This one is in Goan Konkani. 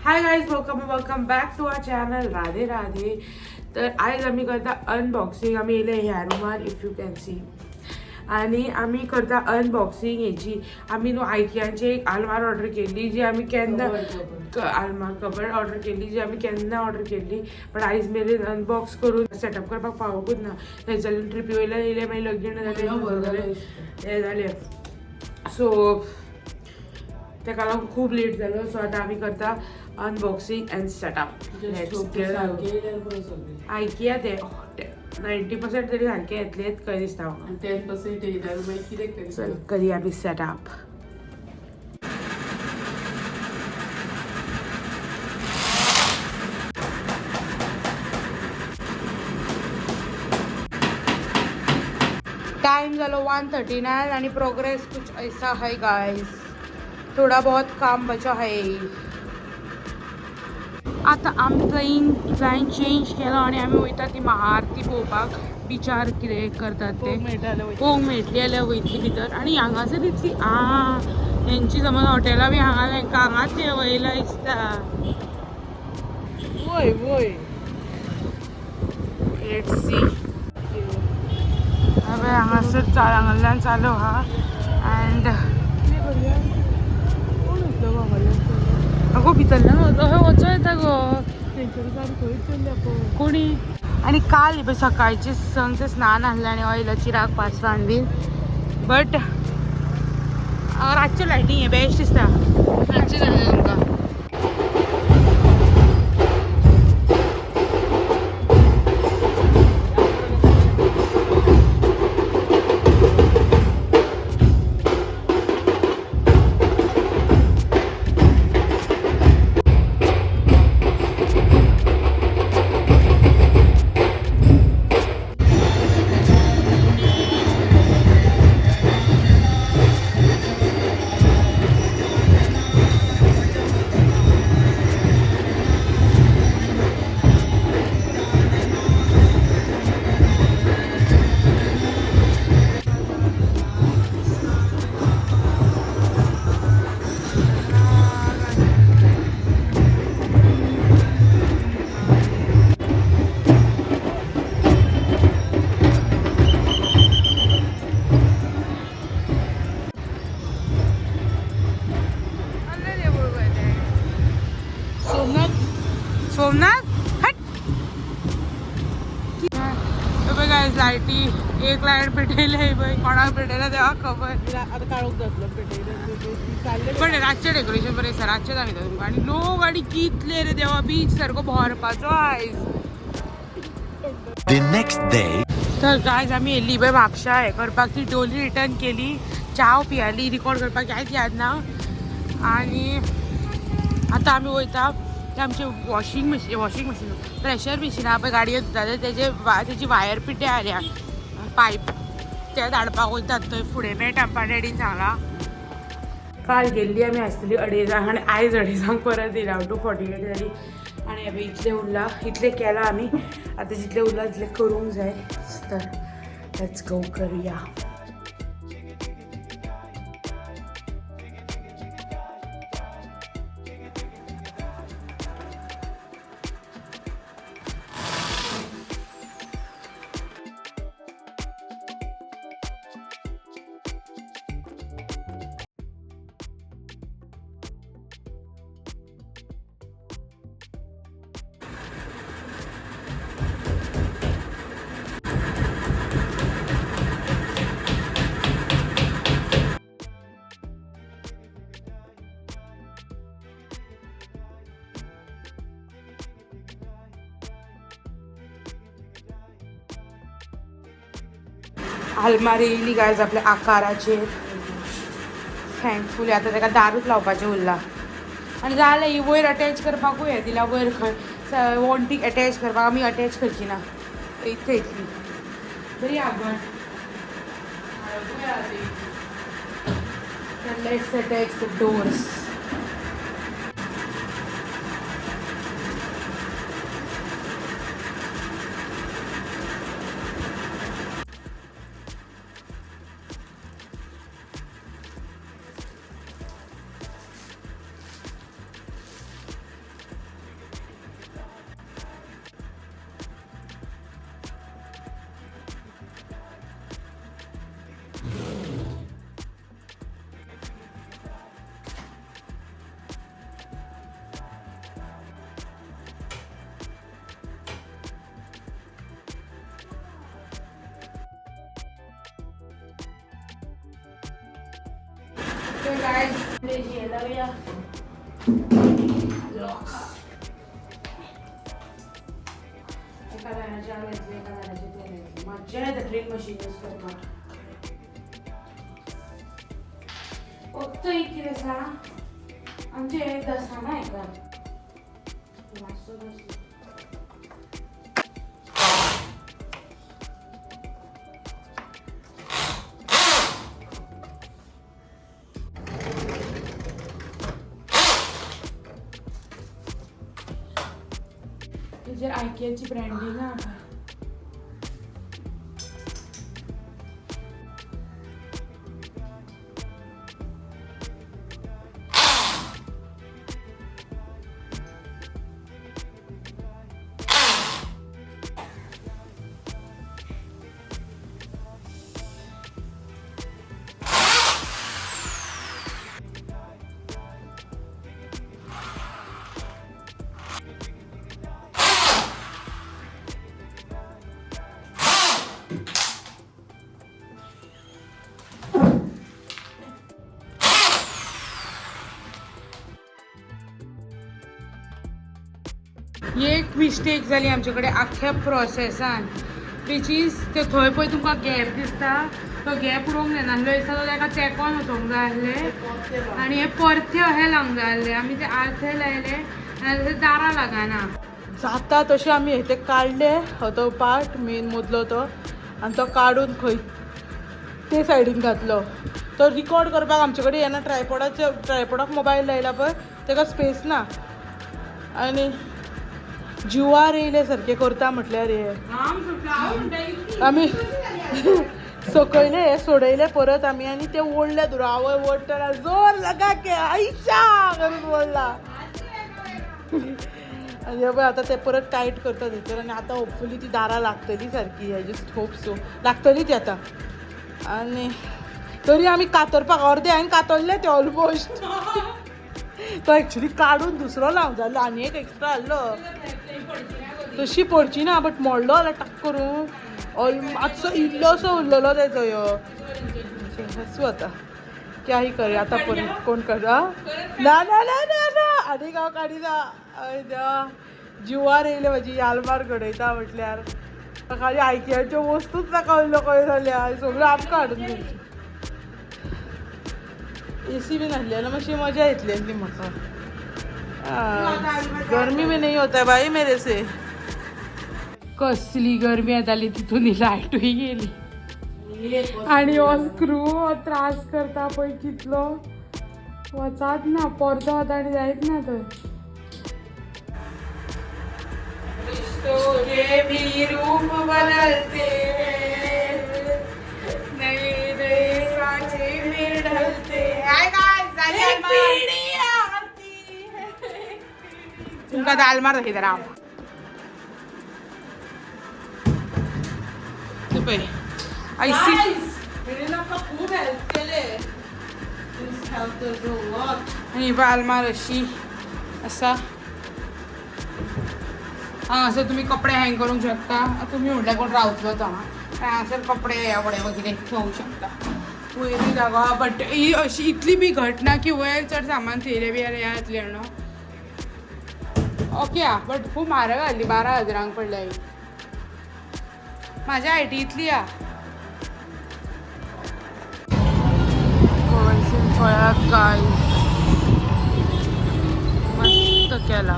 Hi guys, welcome welcome back to our channel. Radhe Radhe. तर आयज आमी करता अनबॉक्सिंग. आमी येयले ह्या रुमार, if you can see, आनी आमी करता अनबॉक्सिंग हेची. आमी न्हू आयकियाचे एक आलमार ऑर्डर केल्ली जी आमी केन्ना आलमार कबर्ड ऑर्डर केल्ली जी आमी केन्ना ऑर्डर केल्ली, बट आयज मेरेन अनबॉक्स करून सेटअप करपाक पावोकूच ना. थंयसरल्यान ट्रिपी वयल्यान येयले, मागीर लगीन जालें, हें जालें, सो तेका लागून खूब लेट जालो. सो आतां आमी करता अनबॉक्सिंग अँड सेटअप. आयकिया ते 90% तरी सारके येतलेच खंय दिसता म्हाका. 10% येयल्यार मागीर कितें चल करता? करूया आमी सेटअप. टाइम झालो 1:39 आणि प्रोग्रेस कुछ ऐसा है गाइस, थोड़ा बहुत काम बचा है. आता आमी प्लॅन चेंज केलो आणि आमी वयता ती महाआरती पळोवपाक. बिचार कितें करतात ते पळोवंक मेळटली जाल्यार वयतली भितर. आनी हांगासर इतली आ हेंची समज हॉटेलां बी हांगा तेंकां हांगाच हे वयला दिसता. वय वय. Let's see. हांवें हांगासर चाल हांगासरल्यान चालू आहा अँड अगो भितरल्यान अशें वचो येता गो. कोणी आणि काल पळय सकाळचे संगचे स्नान आसलें आनी ऑयलाची चिराग पासवान बीन, बट रातचें लायटींग हें बेस्ट दिसता. रातचें जालें तुमकां. सोमनाथ. सोमनाथ हट. बघा लायटी, एक लायट पेटयले पळय, कोणाक पेटयला तेव्हा खबर. आतां काळोख जातलो पेटयले. पण रातचें डेकोरेशन बरें दिसता. रातचें दाखयता तुमकां. आनी लोक आनी कितले रे देवा, बीच सारको भरपाचो आयज. The next day. तर गायज, आमी येयल्ली पळय म्हापशा हें करपाक, ती डोली रिटर्न केली, चाव पियाली, रिकॉर्ड करपाक कांयच याद ना. आनी आतां आमी वयता ते आमचे washing machine, washing machine, pressure machine आहा पळय गाडयेन धुता ते, तेजे तेजी वायर पिड्ड्यार जाल्या, पायप, ते धाडपाक वयतात. थंय फुडें मेळटा आमकां, डॅडीन सांगलां. काल गेल्ली आमी आसतली अडेजांक आनी आयज अडेजांक परत येयला. 2:48 जाली आनी हें पळय इतलें उरलां, इतलें केलां आमी. आतां जितलें उरलां तितलें करूंक जाय. तर let's go, करुया. आलमारी येयली गायज आपल्या आकाराचेर, थँकफुली. आतां ताका दारूच लावपाचें उरलां आनी जालें. ही वयर अटॅच करपाकूय हें दिला, वयर खंय वॉन्टीक अटॅच करपाक. आमी अटॅच करची ना, इतले इतली बरी आगण. Let's attach the doors. So guys, लावया. लॉक. एका दाराच्या घेतले, एका दाराचे ते घेतले. मज्जा येता ड्रिल मशीन यूज करपाक. फक्त एक कितें आसा, आमचे दसाना हेका मातसो दसलो. तेजेर आयकियाची ब्रँडींग आहा. ही एक मिस्टेक जाली आमचे कडेन आख्ख्या प्रोसेसान, which is ते थंय पळय तुमकां गॅप दिसता, तो गॅप उडोवंक जायनासलो. दिसता तो ताका तेंकोन वचोंक जाय आसलें आनी हे परते अशें लावंक जाय आसलें. आमी ते आर्थे लायले आनी ते दारां लागना. जाता तशें आमी हे ते काडले, हो तो पार्ट मेन मदलो तो, आनी तो काडून खंय ते सायडीन घातलो. तो रिकॉर्ड करपाक आमचे कडेन येना. ट्रायपॉडाचे ट्रायपॉडाक मोबायल लायला पळय, ताका स्पेस ना. आनी जिवार येयले सारकें करता म्हटल्यार हे घाम सुटला. हांव म्हणटा, इतली आमी सकयले हे सोडयले परत आमी आनी ते ओडले. दुरा आवय ओडटना जोर लगा के आयशा करून ओडला. आनी हे पळय, आतां ते परत टायट करता भितर आनी आतां होपफुली ती दारां लागतली सारकी. I just hope so, लागतली ती आतां. आनी तरी आमी कातरपाक अर्दे हांवें कातरले ते ऑलमोस्ट. तो एक्चुली काडून दुसरो लावंक जालो आनी एक एक्स्ट्रा हाडलो. तशी पडची ना, बट मोडलो जाल्यार टाक करून ऑल मातसो इल्लोसो उरलेलो तेजो ह्यो. आसूं, आतां क्या ही करे. आतां परत कोण कर? ना ना ना ना ना, आनीक हांव काडिना. हय देवा, जिवार येयले म्हाजी आलमार घडयता म्हटल्यार. खाली आयकियाच्यो वस्तूच नाका उरल्यो खंय जाल्या, सगळ्यो आमकां हाडून दिवच्यो. एसी बी नासली जाल्यार मातशी मजा येतली आसली म्हाका. गर्मी में नहीं होता है भाई मेरे से. कसली गरमी येताली, तितून ही लायटूय गेली आनी हो स्क्रू हो त्रास करता पळय कितलो, वचात ना परतो वता आनी जायत ना थंय. रिश्तों के भी रूप बदलते हैं, नए नए सांचे में ढलते. हाय गाइस, झाली आलमार. तुमकां आतां आलमार दाखयता, राव. ते पळय आयसी. हेणेन आमकां खूब हेल्प केले. This helped us a lot. आनी ही पळय आलमार अशी आसा. हांगासर तुमी कपडे हँग करूंक शकता. तुमी म्हणल्यार कोण रावतलो तो हांगा, हांगासर कपडे एवडे कितें थेवंक शकता. वयरूय जागो आहा, बट he अशी इतली बी घट ना की वयर चड सामान थेयलें बी जाल्यार हें जातलें म्हणून. ओके आहा, बट खूब म्हारग आहली. 12 हजारांक पडल्या ही. म्हाज्या हायटी इतली आहा. पळयात गायस, मस्त केला.